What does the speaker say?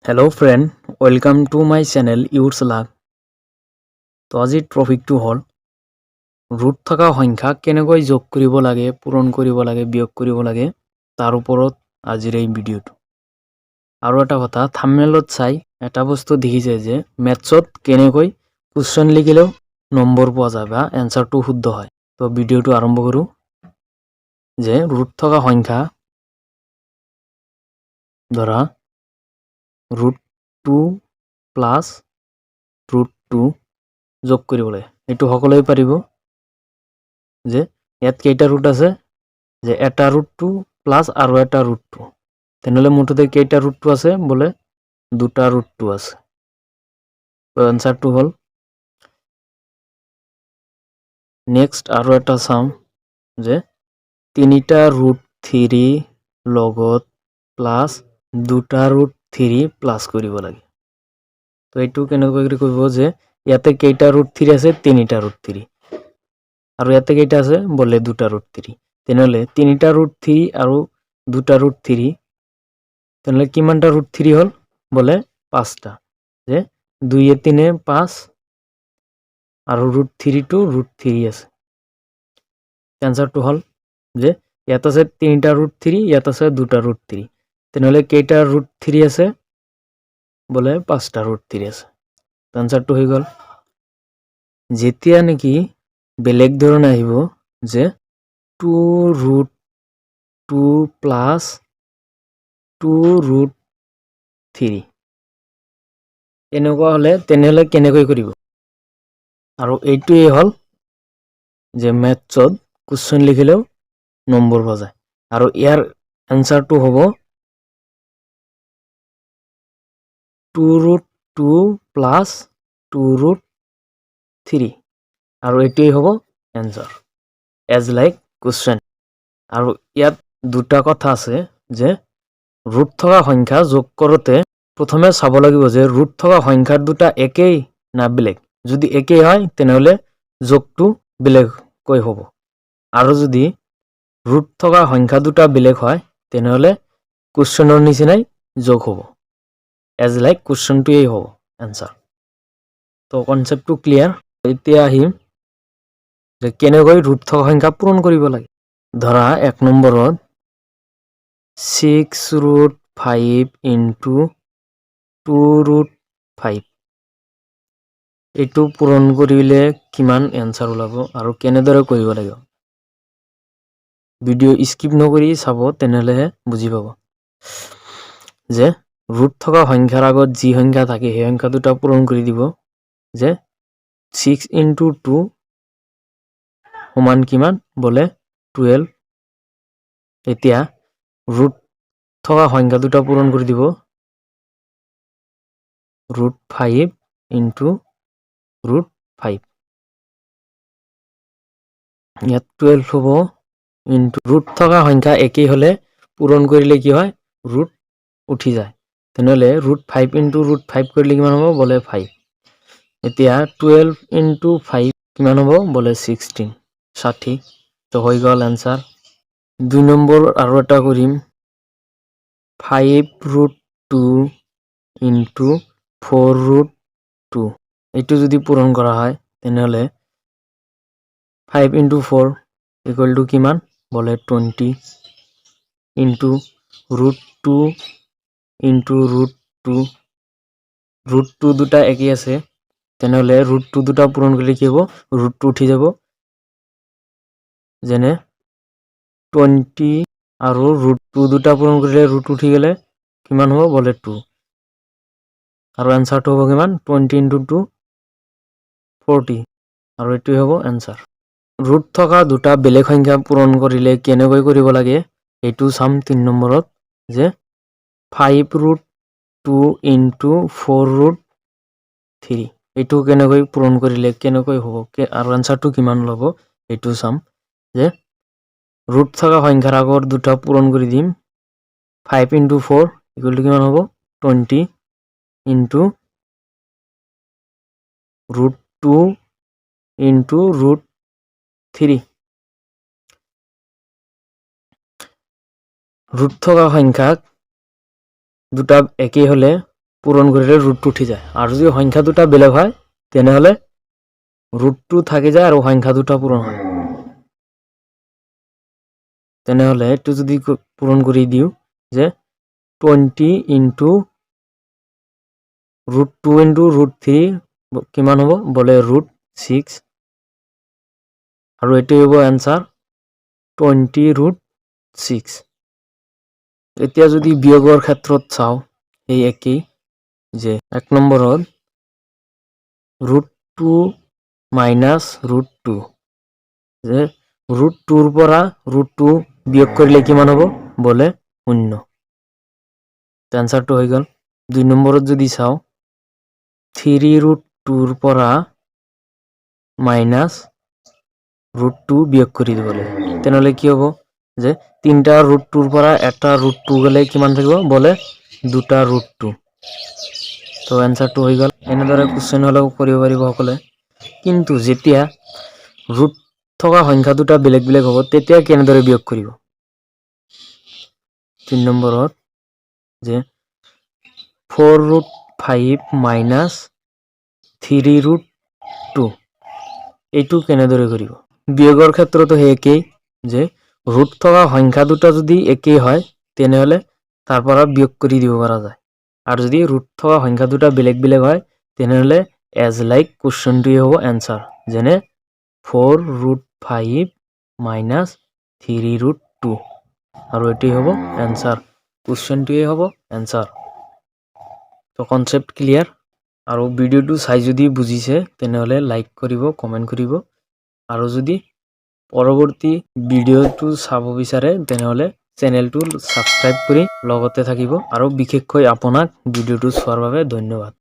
Hello friend, welcome to my channel Yours Luck. তো আজিৰ টপিকটো হ'ল ৰুট থকা সংখ্যা কেনেকৈ যোগ কৰিব লাগে, পূৰণ কৰিব লাগে, বিয়োগ কৰিব লাগে, তাৰ ওপৰত আজিৰ এই ভিডিঅ'টো। আৰু এটা কথা, থাম্বনেইলত চাই এটা বস্তু দেখিছে যে মেথছত কেনেকৈ কুৱেশ্যন লিখিলেও নম্বৰ পোৱা যায় বা এনচাৰটো শুদ্ধ হয়। তো ভিডিঅ'টো আৰম্ভ কৰোঁ যে ৰুট থকা সংখ্যা ধৰা root two plus root two যোগ কৰিব লাগে। এইটো সকলোৱে পাৰিব যে ইয়াত কেইটা ৰুট আছে, যে এটা ৰুট টু প্লাছ আৰু এটা ৰুট টু, তেনেহ'লে মুঠতে কেইটা ৰুট টু আছে? বোলে দুটা ৰুট টু আছে। তো এনচাৰটো হ'ল। নেক্সট আৰু এটা চাম যে তিনিটা ৰুট থ্ৰী লগত প্লাছ দুটা ৰুট থ্ৰী প্লাছ কৰিব লাগে। তো এইটো কেনেকৈ কৰিব যে ইয়াতে কেইটা ৰুট থ্ৰী আছে? তিনিটা ৰুট থ্ৰী। আৰু ইয়াতে কেইটা আছে? বোলে দুটা ৰুট থ্ৰী। তেনেহ'লে তিনিটা ৰুট থ্ৰী আৰু দুটা ৰুট থ্ৰী, তেনেহ'লে কিমানটা ৰুট থ্ৰী হ'ল? বোলে পাঁচটা, যে দুইয়ে তিনি পাঁচ আৰু ৰুট থ্ৰীটো ৰুট থ্ৰী আছে। এনচাৰটো হ'ল যে ইয়াত আছে তিনিটা ৰুট থ্ৰী, ইয়াত আছে দুটা ৰুট থ্ৰী, তেনেহ'লে কেইটা ৰুট থ্ৰী আছে? বোলে পাঁচটা ৰুট থ্ৰী আছে। এনচাৰটো হৈ গ'ল। যেতিয়া নেকি বেলেগ ধৰণে আহিব যে two root two plus two root three, এনেকুৱা হ'লে তেনেহ'লে কেনেকৈ কৰিব? আৰু এইটোৱেই হ'ল যে মেথছত কুৱেশ্যন লিখিলেও নম্বৰ পোৱা যায়। আৰু ইয়াৰ এনচাৰটো হ'ব two root two plus two root three আৰু এইটোৱেই হ'ব এনচাৰ, এজ লাইক কুৱেশ্যন। আৰু ইয়াত দুটা কথা আছে যে ৰুট থকা সংখ্যা যোগ কৰোঁতে প্ৰথমে চাব লাগিব যে ৰুট থকা সংখ্যা দুটা একেই না বেলেগ। যদি একেই হয়, তেনেহ'লে যোগটো বেলেগকৈ হ'ব আৰু যদি ৰুট থকা সংখ্যা দুটা বেলেগ হয়, তেনেহ'লে কুৱেশ্যনৰ নিচিনাই যোগ হ'ব, এজ লাইক কুৱেশ্যনটোৱেই হ'ব এনচাৰ। তো কনচেপ্টটো ক্লিয়াৰ। এতিয়া আহিম যে কেনেকৈ ৰুট থকা সংখ্যা পূৰণ কৰিব লাগে। ধৰা এক নম্বৰত six root five into two root five, এইটো পূৰণ কৰিলে কিমান এনচাৰ ওলাব আৰু কেনেদৰে কৰিব লাগিব? ভিডিঅ' স্কিপ নকৰি চাব, তেনেহ'লেহে বুজি পাব যে ৰুট থকা সংখ্যাৰ আগত যি সংখ্যা থাকে, সেই সংখ্যা দুটা পূৰণ কৰি দিব, যে ছিক্স ইনটু টু সমান কিমান? বোলে 12। এতিয়া ৰুট থকা সংখ্যা দুটা পূৰণ কৰি দিব, root five into root five। ইয়াত 12 হ'ব ইনটু ৰুট থকা সংখ্যা একেই হ'লে পূৰণ কৰিলে কি হয়? ৰুট উঠি যায়। তেনেহ'লে root five into root five কৰিলে কিমান হ'ব? বোলে ফাইভ। এতিয়া 12 ইনটু ফাইভ কিমান হ'ব? বোলে 16, 60। তো হৈ গ'ল এনচাৰ। দুই নম্বৰ আৰু এটা কৰিম, five root two into four root two। এইটো যদি পূৰণ কৰা হয়, তেনেহ'লে five into four equal to কিমান? বোলে 20 into root two into root two। Root two দুটা একেই আছে, তেনেহ'লে ৰুট টু দুটা পূৰণ কৰিলে কি হ'ব? ৰুট টু উঠি যাব, যেনে 20 আৰু ৰুট টু দুটা পূৰণ কৰিলে ৰুট উঠি গ'লে কিমান হ'ব? বোলে টু। আৰু এনচাৰটো হ'ব কিমান? 20 ইনটু টু 40 আৰু এইটোৱে হ'ব এনচাৰ। ৰুট থকা দুটা বেলেগ সংখ্যা পূৰণ কৰিলে কেনেকৈ কৰিব লাগে, এইটো চাম তিনি নম্বৰত, যে five root two into four root three, এইটো কেনেকৈ পূৰণ কৰিলে কেনেকৈ হ'ব আৰু এনচাৰটো কিমান ল'ব, এইটো চাম যে ৰুট থকা সংখ্যাৰ আগৰ দুটা পূৰণ কৰি দিম। Five into four equal to কিমান হ'ব? 20 into root two into root three। Root থকা সংখ্যাক দুটা একেই হ'লে পূৰণ কৰিলে ৰুটটো উঠি যায়। আৰু যদি সংখ্যা দুটা বেলেগ হয়, তেনেহ'লে ৰুটটো থাকি যায় আৰু সংখ্যা দুটা পূৰণ হয়। তেনেহ'লে এইটো যদি পূৰণ কৰি দিওঁ যে 20 into root 2 into root 3 কিমান হ'ব বোলে? Root six. আৰু এইটো হ'ব এনচাৰ 20 ৰুট 6। এতিয়া যদি বিয়োগৰ ক্ষেত্ৰত চাওঁ, সেই একেই যে এক নম্বৰত root 2 minus root 2, যে ৰুট টুৰ পৰা ৰুট টু বিয়োগ কৰিলে কিমান হ'ব বোলে? শূন্য। এনচাৰটো হৈ গ'ল। দুই নম্বৰত যদি চাওঁ, থ্ৰী ৰুট টুৰ পৰা মাইনাছ ৰুট টু বিয়োগ কৰি দিব লাগে। তেনেহ'লে কি হ'ব যে তিনিটা ৰুট টুৰ পৰা এটা ৰুট টু গ'লে কিমান থাকিব বোলে? দুটা ৰুট টু। তো এনচাৰটো হৈ গ'ল। এনেদৰে কুৱেশ্যন হ'লেও কৰিব পাৰিব সকলোৱে। কিন্তু যেতিয়া ৰুট থকা সংখ্যা দুটা বেলেগ বেলেগ হ'ব, তেতিয়া কেনেদৰে বিয়োগ কৰিব? তিনি নম্বৰত যে 4 root 5 minus 3 root 2, এইটো কেনেদৰে কৰিব? বিয়োগৰ ক্ষেত্ৰতো সেই একেই যে ৰুট থকা সংখ্যা দুটা যদি একেই হয়, তেনেহ'লে তাৰ পৰা বিয়োগ কৰি দিব পৰা যায়। আৰু যদি ৰুট থকা সংখ্যা দুটা বেলেগ বেলেগ হয়, তেনেহ'লে এজ লাইক কুৱেশ্যনটোৱে হ'ব এনচাৰ, যেনে 4 root 5 minus 3 root 2। আৰু এইটোৱেই হ'ব এনচাৰ, কুৱেশ্যনটোৱে হ'ব এনচাৰ। তো কনচেপ্ট ক্লিয়াৰ। আৰু ভিডিঅ'টো চাই যদি বুজিছে, তেনেহ'লে লাইক কৰিব, কমেণ্ট কৰিব। আৰু যদি পৰৱৰ্তী ভিডিঅ'টো চাব বিচাৰে, তেনেহ'লে চেনেলটো ছাবস্ক্ৰাইব কৰি লগতে থাকিব। আৰু বিশেষকৈ আপোনাক ভিডিঅ'টো চোৱাৰ বাবে ধন্যবাদ।